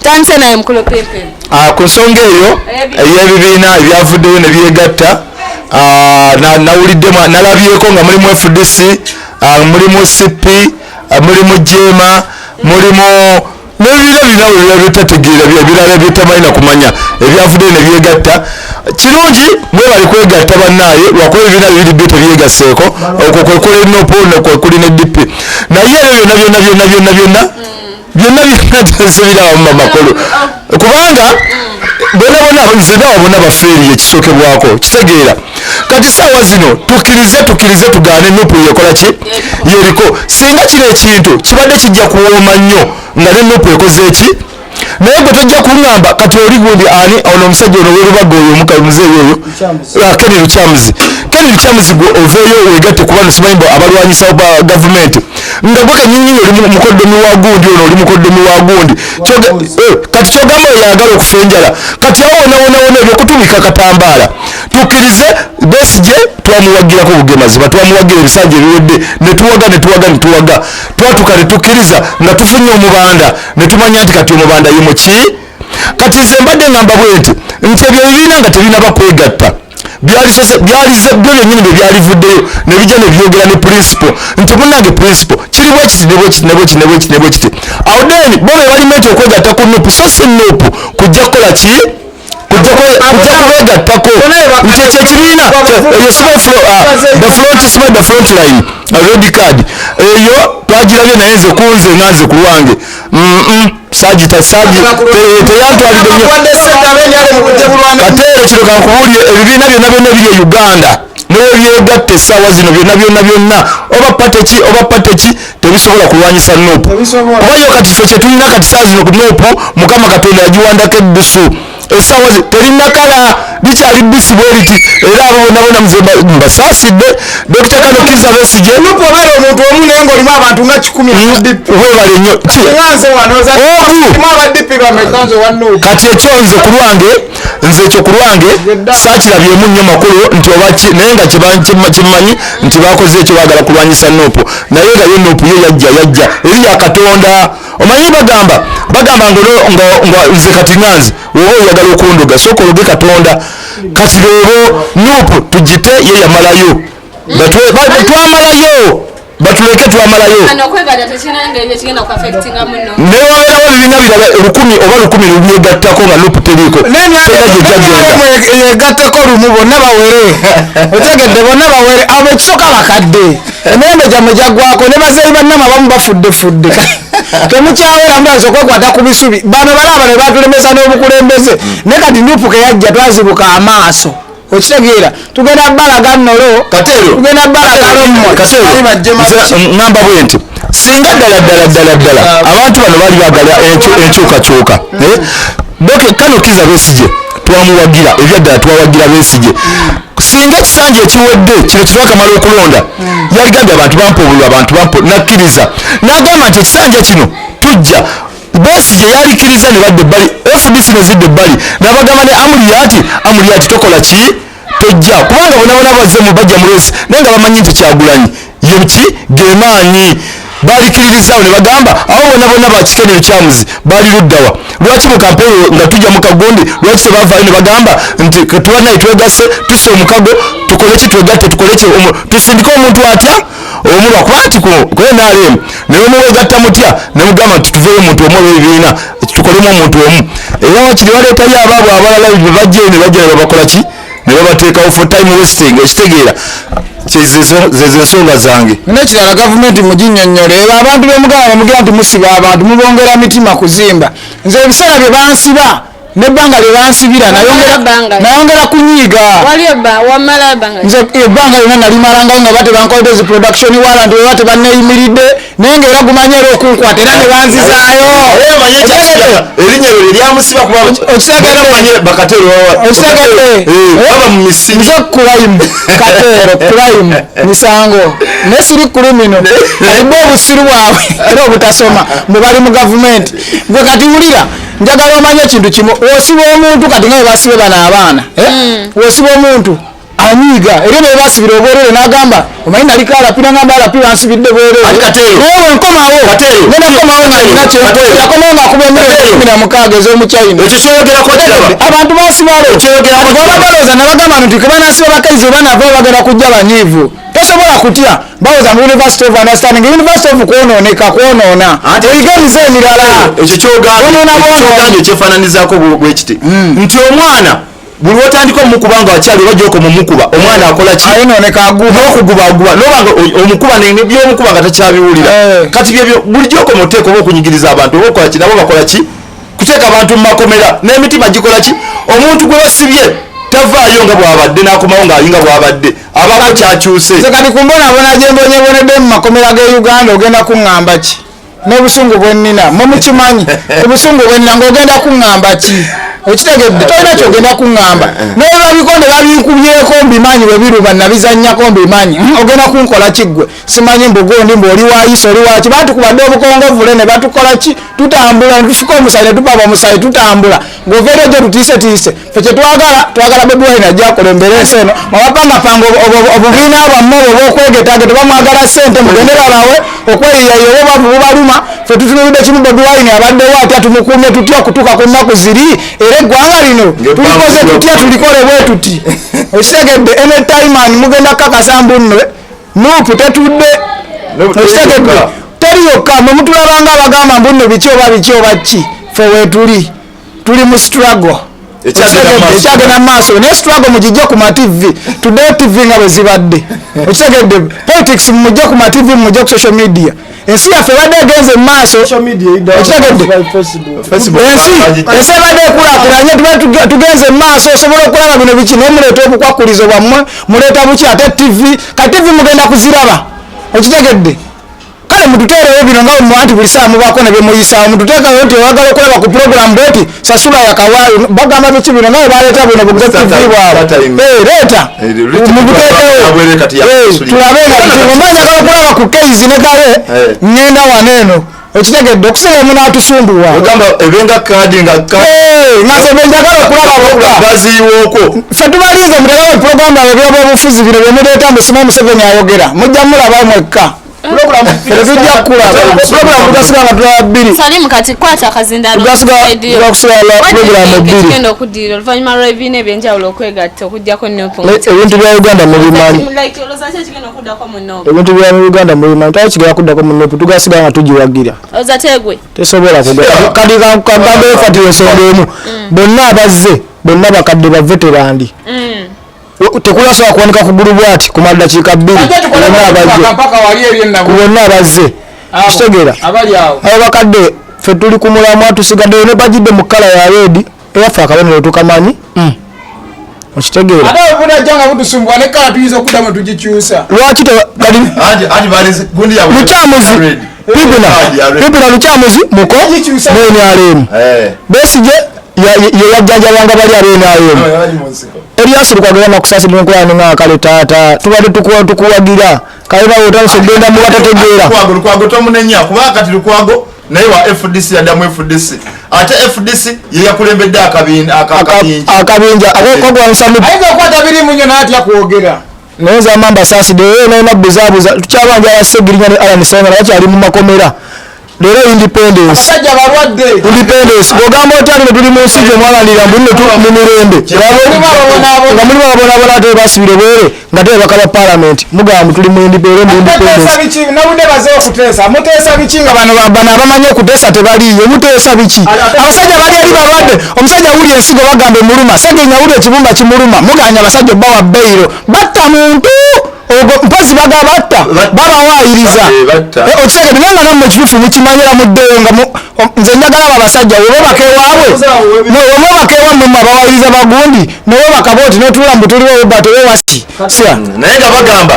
D: Tandise naye mukulu Pimpin.
C: Ah, ku nsonga eyo ey'ebibiina ebyavuddeyo ne byegatta, nawuliddemu, nalabyeko nga mulimu FDC, mulimu CP, mulimu JEEMA, mulimu n'ebibiina bina ebirala byetategeera, ebirala byetamanyi na kumanya, ebyavuddeyo ne byegatta. Kirungi, mwebali kwegatta bannaaye, lwakuba ebibiina bibiri byo tebyegasseeko, okwo kwe kuli NUP, kwe kuli ne DP. Naye ebyo byonna byonna byonna byonna byonna byonna byonna tensibirawo mu makulu, kubanga bonna bonna nze ndaba bonna bafeeriye ekisookebwako kitegeera. Kati saawa zino tukkirize, tukkirize tugaane, NUP yekola ki? Yeriko. Singa kino ekintu kibadde kijja kuwooma nnyo nga ne NUP ekoze eki? Naye gwe tojja kuŋŋamba kati oli gundi ani ono omusajja ono werubaga oyo omuka muzeeyi oyo Kenny Lukyamuzi. Kenny Lukyamuzi, gwe oveeyo wegatte kuba nosimanyi mbu abalwanyisa ba gavumenti, nga gwe kenyinyini oli mukoddomi wa gundi ono, oli mukoddomi wa gundi. Kati kyogamba oyo yagala okufa enjala. Kati awo wona wona wona ebyokutumika katambaala, tukkirize Besigye twamuwagirako bugemazima, twamuwagira ebisanja ebiwedde, netuwaga netuwaga netuwaga, twatuka netukkiriza nga tufunye omubanda, netumanya nti kati omubanda ye muki. Kati nze mbadde ngamba bwe nti ebyo ebibiina nga tebinaba kwegatta byalisose byalize byo byennyini bye byalivuddeyo ne bijja ne byogera ne principle nti munnange principle kiri bwe kiti ne bwe kiti ne bwe kiti ne bwe kiti ne bwe kiti. Awo then bo be bali meant okwegatta ku NUP, so si NUP kujja kukola ki, kujja kubeegattako nti ekyo ekibiina eyo siba the front, siba the front line, red card eyo twagirabye. Naye nze kunze nga nze ku lwange sagita sagi teyantwalidde nnyo. Kateero kino kankubuulire, ebibiina byonna byonna ebiri e Uganda newebyegatta essaawa zino byonna byonna byonna, oba party ki oba party ki, tebisobola kulwanyisa NUP. Kuba yo kati ffe kyetulina kati saa zino ku NUP, Mukama Katonda yagiwandako eddusu, essaawa terinakala, likyali bisi bwe riti. Era abo bonna bonna nze mbasaasidde. Dr. Kano Kiza Besigye
A: NUP obeera omuntu omu naye ng'olimu abantu nga 100.
C: Webale nnyo.
A: Nze wano olimu aba DP bameka nze wa NUP?
C: Kati ekyo nze ku lwange, nze ekyo ku lwange saakirabyemu nnyo makulu nti oba ki, naye nga kyemmanyi nti bakoze ekyo baagala kulwanyisa NUP, naye nga yo NUP yo yajja yajja eri ya Katonda. Omanyi bagamba ngo nze kati nga nze woba oyagala okundoga, sooka ologe Katonda. Kati leero NUP tugite ye yamalayo, twamalayo, batuleke twamalayo. Newabeerawo ebibiina birala 1000 oba 1000 lubyegattako nga NUP teriiko, tera gye jagenda.
A: Yegatteko lumu bonna bawere, otegedde? Bonna bawere abo. Ekisooka bakadde, emirembe gyammwe gyaggwako, ne bazeeyi bannama abamu bafuddefudde, temukyawera, mulaza okwekwata ku bisubi. Bano balaba ne batulemesa n'obukulembeze, naye kati NUP keyajja twazibuka amaaso, okitegeera? Tugenda balaga nnolo.
C: Kateero.
A: Tugenda balaga lommwe.
C: Kateero, nze ŋŋamba bwe nti singa ddala ddala ddala ddala abantu bano baali baagala enkyukakyuka, eh? Doke Kano Kiza Besigye twamuwagira, ebyaddala twawagira Besigye. Singa ekisanja ekiwedde kino kyetwakamala okulonda yaligambye abantu bampa obululu, abantu bampa, nakkiriza n'agamba nti ekisanja kino tujja, Besigye yalikiriza ne badda ebbali, FDC ne zidda ebbali, n'abagamba ne Amuriat, Amuriat tokola ki, tojja, kubanga bona bona bazze mu bajja mu race, naye nga bamanyi nti Kyagulanyi ye ki gemaanyi. Balikiririzaawo ne bagamba abo bonna bonna bakikeni Lukyamuzi bali luddawa? Lwaki mu kampeyini nga tujja mu kagundi, lwaki tebavaayo ne bagamba nti tubanaye twegasse, tusse omukago, tukole ki, twegatte, tukole ki, tusindike omuntu atya omu? Lwakuba nti ku NRM naye muwegatta mutya ne mugamba nti tuveeyo omuntu omu olw'ebibiina, tukolemu omuntu omu, era wakiri baleetayo abaabwe abalala be bajjayo ne bajja ne babakola ki, ne babateekawo for time wasting, ekitegeera? Zezo ensonga zange.
A: Nekirala, gavumenti muginnyonnyole ebo abantu bemugamba, bamugira nti musiba abantu, mubongera mitima kuzimba. Nze ebiseera bye bansiba nebbanga lye bansibira nayongera kunyiiga. Nze ebbanga lyonna nalimalangayo nga batebankoledde zi production warrant, bwe batebaneyimiridde, naye nga era gumanye era okunkwata era ne banzizaayo.
B: Erinnya lyo lyamusiba kuba
A: Okitegedde?
B: Bakatero
A: Okitegedde?
B: baba mu misiri.
A: Nze crime, Kateero, crime misango, naye siri criminal. Kati bo obusiru bwabwe era obutasoma mwe bali mu gavumenti. Gwe kati wulira, njagala omanye ekintu kimu: wosiba omuntu kati nga bwe basibe bano abaana, eh? Wosiba omuntu anyiiga, era ne basibira obwerere n'agamba omanyi naliko RP, nagamba RP bansibidde bwerere.
B: Ati Kateero.
A: Naye wenkomawo
B: Kateero.
A: ngenda kukomawo nga nina
B: Kateero.
A: yakomawo nga akuba emiliyoni 16 ez'omuchina.
B: Ekyo kyoyogerako kiraba.
A: Abantu basibalo
B: Ekyogerako
A: baba balowooza, nabagamba nti kebanasiba bakaizi banava bagenda kujja banyiivu. Tosobola kutya, balowooza mu university of understanding, university of kwonooneka, kwonoona, oyigiriza emirala.
B: Ekyo
A: Bonoona
B: kyogambye
A: bonoona.
B: kyogambye kyefaananizaako bwe kiti nti omwana buli wotandika omukuba nga wakyali, oba gyokoma omukuba, omwana akola ki?
A: Ayonooneka, aguba.
B: N'okugubaguba nobanga omukuba byomukuba nga takyabiwulira. Kati byebyo buli gyokoma oteeka oba okunyigiriza abantu oba okola ki, nabo bakola ki? Kuteeka abantu mu makomera n'emitima gikola ki? Omuntu gwe basibye tavaayo nga bw'abadde n'akomawo ng'alinga bw'abadde, abaako kyakyuse.
A: Nze kati ku mbonaabona gye mbonyebonedde mu makomera g'e Uganda, ogenda kuŋŋamba ki? N'obusungu bwennina mwe mukimanyi, obusungu bwennina ng'ogenda kuŋŋamba ki? Okitegedde? Tolina kyogenda kuŋŋamba. Naye babikonde babinkubyeko, mbimanyi bwe biruma, nabizannyako, mbimanyi. Ogenda kunkola ki ggwe? Simanyi mbugundi mbu oli wayisa, oli waki. Batukubadde obukongovule ne batukola ki, tutambula ne tufuka omusayi ne tupaba omusayi, tutambula ng'oveera gye tutiisetiise. Ffe kyetwagala, twagala Bobi Wine ajja akulembere ensi eno. Mwabapangapanga obubiina bwammwe obwo obwokwegetageta, oba mwagala ssente mugende babawe okweyiyayiya, oba obwavu bubaluma. Ffe tutunulidde kimu, Bobi Wine abaddewo atya, tumukuume tutya okutuuka ku nnaku ziri, era eggwanga lino tulikoze tutya, tulikole bwe tuti. Okitegedde? Anytime and mugenda kukakasa mbu nno NUP tetudde. Okitegedde? Teri yokka. Mwe mutulabanga abagamba mbu nno biki oba biki oba ki, ffe weetuli, tuli mu struggle. Ekyagenda mu maaso, naye struggle mugijje ku ma TV, tuddeyo TV nga bwe zibadde. Okitegedde? Politics mumujje ku ma TV, mumujje ku social media. Ensi yaffe ebadde egenze mu maaso. Okitegedde? Ensi ebadde ekulaakulanye, tuba tugenze mu maaso, osobola okulaba bino biki, naye muleeta obukwakkulizo bwammwe, muleeta buki ate TV. Ka TV mugenda kuziraba. Okitegedde? Kale mututeerewo bino nga bwemuwa nti buli saa mubaako ne byemuyisaawo, mututeekawo nti oyagala okulaba ku program bweti, sasula yakawaayo. Bagamba biki bino nga bwe baleeta buno bu TV bwabwe. Leeta mubuteekewo tulabe nga biki. Mba njagala okulaba ku keizi ne kale ŋŋenda wano eno. Okitegedde? Okusinga munaatusumbuwa.
B: Ogamba ebenga kaadi nga
A: nga nze bwe njagala okulaba bokka.
B: Baziyiwooko.
A: Ffe tubalinze, muteekawo puroguramu yaabwe ebyobwobufuzi bino bye muleeta mbu simanyi Museveni ayogera, mujja mulaba mwekka. Ffe tujja kukulaba puroguramu, tugasigala nga tulaba bbiri.
D: Salimu, kati kwata akazindaalo.
A: Tugasigala puroguramu bbiri.
D: Kigenda okuddirira oluvannyuma lw'ebibiina ebyenjawulo okwegatta okugjako NUP.
C: Ebintu bya Uganda mubimanyi.
D: Like, olowooza ki ekigenda okuddako mu NUP?
C: Ebintu bya Uganda mubimanyi, tali kigenda kuddako mu NUP, tugasigala nga tugiwagira.
D: Olowooza tegwe?
C: Tesobola kugwa. Kati kagambe fati ensonga emu, bonna abazze bonna bakadde ba veteran. Tekulasobola kuwanika kugulu bwati kumala dakiika 2. Bonna abazze,
A: mpaka wali eri
C: ku bonna abazze, kitegeera?
A: Abali awo.
C: Abo bakadde, ffe tuli ku mulamwa, tusigaddeyo ne bagidde mu kkala ya red, era ffe akabonero tukamanyi. Okitegeera?
A: Ate obunajja nga butusumbuwa ne kala tuyinza okuddamu tugikyusa.
C: Lwaki kati
B: Anti balese gundi yaabwe.
C: Lukyamuzi Pipina, Pipina Lukyamuzi muko
A: Gikyusa.
C: mu NRM. Besigye ye yajjanjabanga bali aba NRM.
B: Bali mu nsiko.
C: Erias Lukwago yanakusaasira nkulaba nga kale taata tubadde tukuwagira, kale nawe otandise okugenda mu batategeera.
B: Lukwago, Lukwago tomunenya, kuba kati Lukwago naye wa FDC, yaddamu FDC, ate FDC ye yakulembedde akabinja.
C: Akabinja akokwanisa mu
A: Ayinza okukwata birimu nnyo n'atya kwogera.
C: Naye nze amamba saasidde era nalina buzaabuza tukyabanja aba Segirinya ne Allan Ssemwanga bakyali mu makomera leero. Independence,
A: Abasajja balwadde.
C: independence bw'ogamba otya nno tuli mu nsi gye mwalanirira mbu nno mu mirembe
A: Mulimu ababonaabona.
C: nga mulimu ababonaabona, ate basibire bwere nga te babaka ba parliament mugamba mbu tuli mu independence, mu
A: Muteesa
C: independence.
A: biki? Nabudde baze okuteesa, muteesa biki nga
C: Bano bano abamanyi okuteesa tebaliiyo. Muteesa biki? Abasajja bali eri balwadde. Omusajja wuli ensigo bagamba emuluma, Segenya wuli ekibumba kimuluma, muganya abasajja obbawa bail. Batta muntu ogwo mpozi baga batta babawaayiriza.
B: Batta.
C: Okitegedde? Naye nga nammwe ekituufu mukimanyira, muddeyo nga nze njagala abo abasajja webabaka ewaabwe, webabaka ewammwe mwe abawaayiriza bagundi, newebaka bwoti notuula mbu tuliwo ba tewewasi sya.
B: Naye nga bagamba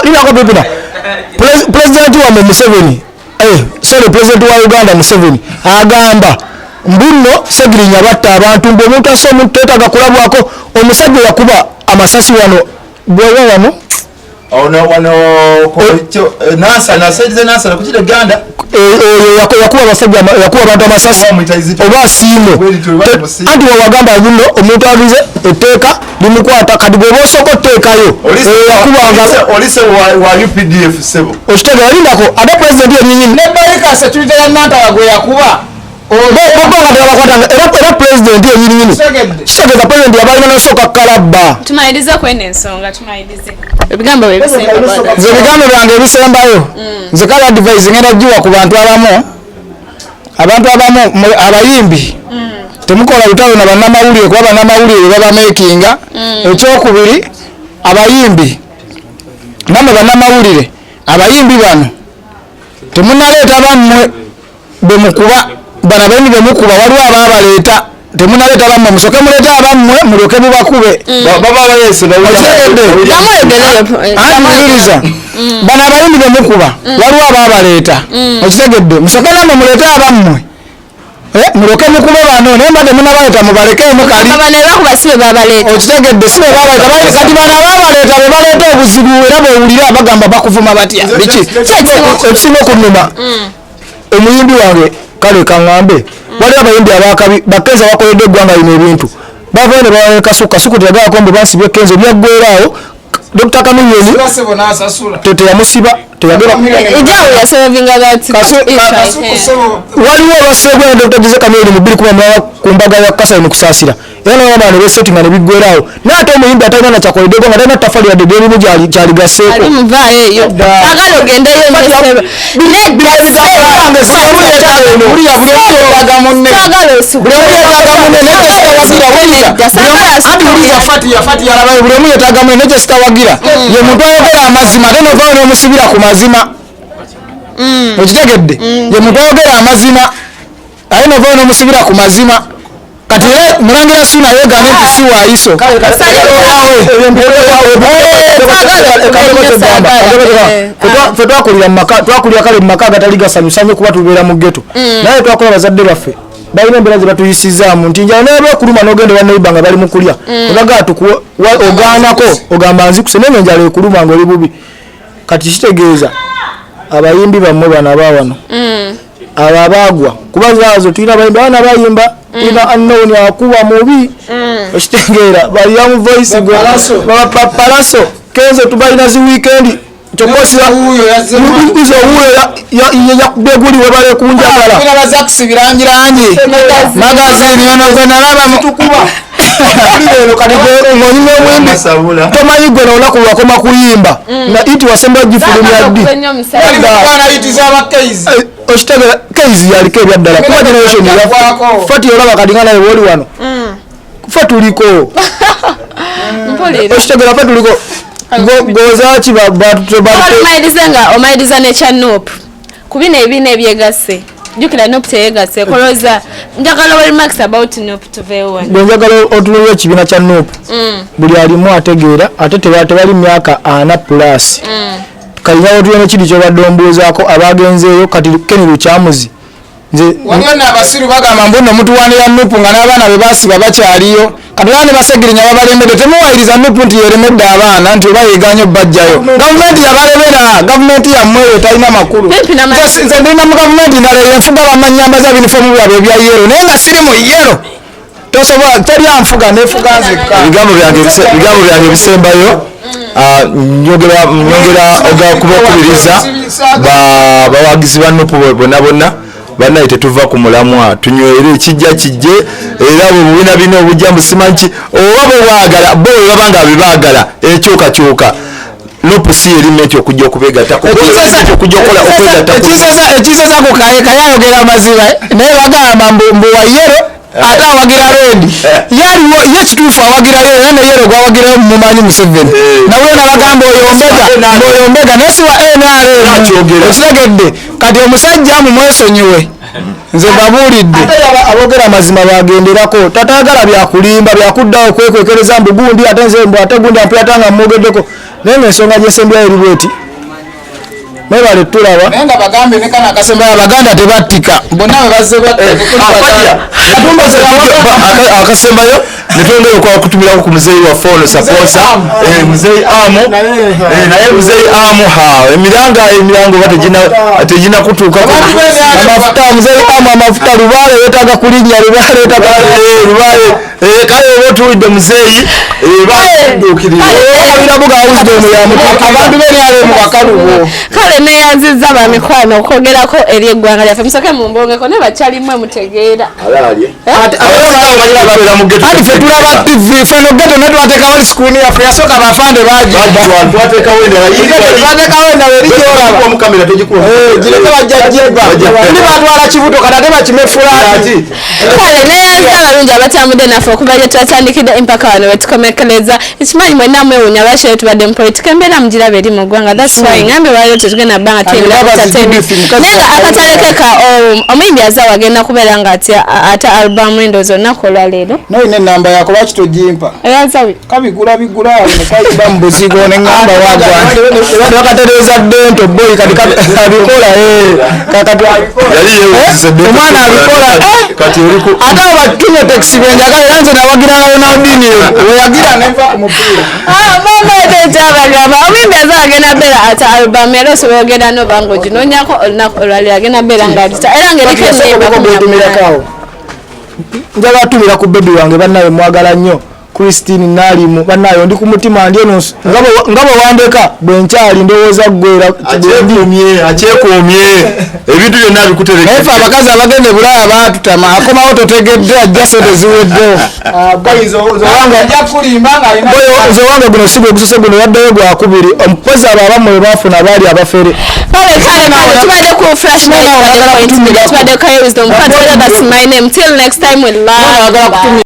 C: Lirako Pipina. Pulezidenti wammwe Museveni, sorry, pulezidenti wa Uganda Museveni agamba mbunno Segirinya batta abantu, mbu omuntu assa omuntu teetaaga kulabwako. Omusajja yakuba amasasi wano bwewa wano.
B: Ono wano Nansana, saidize Nansana kukira Uganda.
C: Oyo yakuba abasajja yakuba abantu amasasi.
B: Bamuyita Izito.
C: Oba asiime.
B: Bweri Musiime.
C: Anti wewagamba nno omuntu agize etteeka limukwata, kati bw'oba osooka otteekayo oyo yakubanga.
B: Olise wa UPDF sebo.
C: Okitegera? Lindako, ate pulezidenti yenyinyini
A: Ne bayika security ya Nantaba gwe yakuba.
C: Bobo nga tebabakwatanga, era pulezidenti yenyinyini.
A: Kitegedde.
C: Kitegeeza pulezidenti yabalina nosooka kalabba.
D: Tumalirize kweno ensonga, tumalirize ebigambo bye bisemba, brother.
A: Nze ebigambo byange ebisembayo, nze kale advice ngenda giwa ku bantu abamu, abantu abamu abayimbi, temukola lutalo na bannamawulire, kuba bannamawulire babamakinga. Ekyokubiri, abayimbi nammwe bannamawulire, abayimbi bano temunaleeta bammwe bemukuba, bano abayimbi bemukuba, waliwo abaabaleeta. Temunaleeta bammwe, musoke muleete abammwe mulyoke mubakube.
C: Baba bayese.
A: Okitegedde? Anti wuliriza, bano abayimbi bemukuba waliwo abaabaleeta. Okitegedde? Musoke nammwe muleete abammwe, mulyoke mukube bano, naye mba temunabaleeta mubalekeemu kali. Okitegedde? Si be babaleeta. Kati bano abaabaleeta be baleeta obuzibu, era bwewulira bagamba bakuvuma batya biki.
C: Ekisinga okunnuma, omuyimbi wange, kale kaŋŋambe, waliwo abayimbi abakabi bakenza bakoledde eggwanga lino ebintu, bavayo ne bawa Kasuku. Kasuku teyagalako mbu bansibye Kenzo, byaggwerawo. Dr Chameleone teyamusiba, teyagera. Waliwo abaseegwa ne Dr Jose Chameleone mu 2011 ku mbaga ya Kasali mu Kusaasira, era nabo ne besetinga ne biggwerawo. Naye ate omuyimbi atalina nakyakoledde eggwanga, talina ttaffaali yadde erimu kyaligasseeko.
D: Agala ogendeyo.
A: Buli omu yeetaaga munne. Buli omu yeetaaga munne, naye kyesitawagira, wuliriza, anti wuliriza, Fatiya, Fatiya alabayo. Buli omu yeetaaga munne, naye kyesitawagira ye muntu ayogera amazima ate novaayo n'omusibira ku mazima. Okitegedde? Ye muntu ayogera amazima ate novaayo n'omusibira ku mazima. Kati era Mulangira Suna yeegane nti si waayiso.
C: Ffe twakulira mu maka, twakulira kale mu maka agatali gasanyusa nnyo kuba tubeera mu ghetto, naye twakola bazadde baffe balina embeera ze batuyisizaamu nti njala naye ekuluma n'ogenda ewa neighbor nga bali mu kulya, obagaa ogaanako, ogamba nzikuse, naye nga enjala ekuluma nga oli bubi. Kati kitegeeza abayimbi bammwe bano aba wano, abo abaagwa, kuba zaazo tulina abayimbi, abaana bayimba, tulina unknown akuba mubi, okitegeera, bali mu voice Bapalaso, Kenzo, tubalina zi weekend, kyokka osiba owuuyo yakubye guli webale kunjagala.
A: Birangirangi magazini ono gwe nalaba.
C: Tukuba eno kati ng'onyumya omuyimbi, tomanyi gwe nolunaku lwakoma kuyimba nga iti wasemba gifulumya ddi. Okitegera? Keizi yaliko ebyaddala kuba generation yaffe. Fati, olaba kati nga naye wooli wano, fe tuliko. Okitegera? Fe tuliko. Gozaki?
D: Omaliriza nga omaliriza nekya NUP ku bino ebibiina ebyegasse. Jjukira NUP teyegasse koloza. Njagala owa remarks about NUP, tuveewo wano.
C: Bwe njagala otunulira ekibiina kya NUP, buli alimu ategeera, ate tebali myaka 40 plus. Kalina wotulina nekiri kyobadde ombuuzaako abagenzeeyo kati Ken Lukyamuzi, nze
A: Waliwo n'abasiru bagamba mbu nno mutuwanira NUP nga n'abaana be basiba bakyaliyo. Kati olaba ne Basegirinya babalembedde. Temuwayiriza NUP nti yeremedde abaana, nti oba yeganye obbajjayo. Gavumenti yabalemera, gavumenti yammwe eyo talina makulu.
D: Pimpi.
A: Nze ndina mu gavumenti ndala eyenfuga, bamanyambaza binifomu byabwe ebya yellow, naye nga siri mu yellow. Tosobola, teri anfuga, nefuga nzekka.
C: Ebigambo byange ebisembayo, nyongera okubakubiriza bawagizi ba NUP bonna bonna. Bannaye, tetuva ku mulamwa, tunywere, ekijja kijje. Era bwe bubina bino obujja musimanyi ki oba bwe bwagala bo bwe baba nga bebaagala enkyukakyuka, NUP si erimenti okujja okubegattako, okujja okukola okwegatta.
A: Ekisesa ku Kaye, Kaye ayogera amazima, naye bagamba mbu wa yellow ate awagira red. Yaliwo ye kituufu awagira yellow, era ne yellow gwawagirayo mumumanyi, Museveni. Nawe nabagamba oyo mbega, oyo mbega, naye si wa NRM.
C: Akyogera.
A: Okitegedde? Kati omusajja mumwesonyiwe, nze mbabuulidde.
C: Ate aboogera amazima bagenderako, tatayagala byakulimba, byakuddawo kwekwekereza mbu gundi ate nze mbu ate gundi ampulata nga mwogeddeko. Naye nga ensonga gyesembyayo eri bweti, mwebale tulaba.
A: Naye nga bagambe ne kano akasembayo, Abaganda tebattika, bonna bwe bazze.
C: Akasembayo netwongera okutumirako ku muzeeyi waffe ono saponsa, muzeeyi Amu. Naye muzeeyi Amu, ha emirango oba tegina kutuukako.
A: Amafuta, muzeeyi Amu, amafuta Lubaale yeetaaga kulinnya Lubaale yeetaaga.
C: Lubaale, kale oba otuwulidde muzeeyi, baduukirire.
A: Birabuga wisdom ya abantu b'eNRM bakalubo.
D: Kale neyanziza bamikwano okwogerako eri eggwanga lyaffe. Musoke mumbongeko, naye bakyalimwe mutegeera.
A: Anti ffe Tulaba TV feno ghetto ne twateekawo screen yaffe yasooka bafande
B: bagitwatekawo endala
A: bagitwateekawo endala eri gyolaba
B: kamera togikuba
A: gireke bajja jeba ndi batwala kibuto kati ate bakime fulaati
D: Kale neyanza abalungi abatambudde naffe okuva gye twatandikidde empaka wano wetukomekereza. Ekimanyi mwenna mwewuunya lwaki leero tubadde mu politika, embeera mugiraba eri mu ggwanga. That's why ngambye lwaliro tetugenda bbanga tuyingira
A: Kati
D: entertainment.
A: Judith, mukazi
D: Naye nga
A: wa
D: akatale ke ka omuyimbi Azawi agenda kubeera nga ata album ndowooza olunaku olwaleero.
A: Noyina enamba yako lwaki togimpa?
D: Eya Azawi.
A: Kabigula bigula awo nekayiba mu buzigo neŋŋamba wagwa bakatereeza dento boy kati abikola kakati
B: Yali yeewuunyisa dento.
A: omwana abikola
B: Kati oli ku-
A: ate abo batumye tekisi benjagala era nze nawagira Ronaldinho weyagira nenva ku mupiira.
D: Mama tekyabagamba omuyimbi Azawi agenda beera ata album era osobola ogenda noba nga oginoonyako olunaku olwaleero agenda beera nga agita era ng'eriko ennyimba 18.
A: Njagala tumira ku bebi wange bannaye mwagala nnyo Christine Nalimu bannaye ndi ku mutima ndi eno nga bwe wandeka bwe nkyali ndowooza ggwera
B: akyekuumye akyekuumye ebintu byonna abikutereka.
A: Naye ffe abakazi abagenda e Bulaaya baatutama akomawo totegedde ajja sente ziweddewo. Nze owange guno si gwe gusose guno yaddeyo gwakubiri omukozi abo abammwe bwe baafuna baali abafere.
D: Kale kale kale tubadde ku Flash Night, tubadde Point Media, tubadde ku Kaye Wisdom. Kati that's my name. Till next time we love. Bye.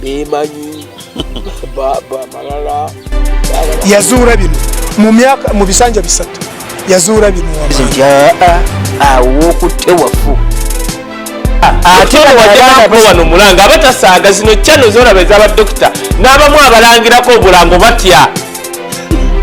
F: Bemanyi malala
G: yazuula bino mu myaka mu bisanja bisatu yazuula bino
F: nti awo okutte wafu
H: Ate wajja wano mulanga abatasaaga zino channel zolaba ez'abadokita n'abamu abalangirako obulango batya.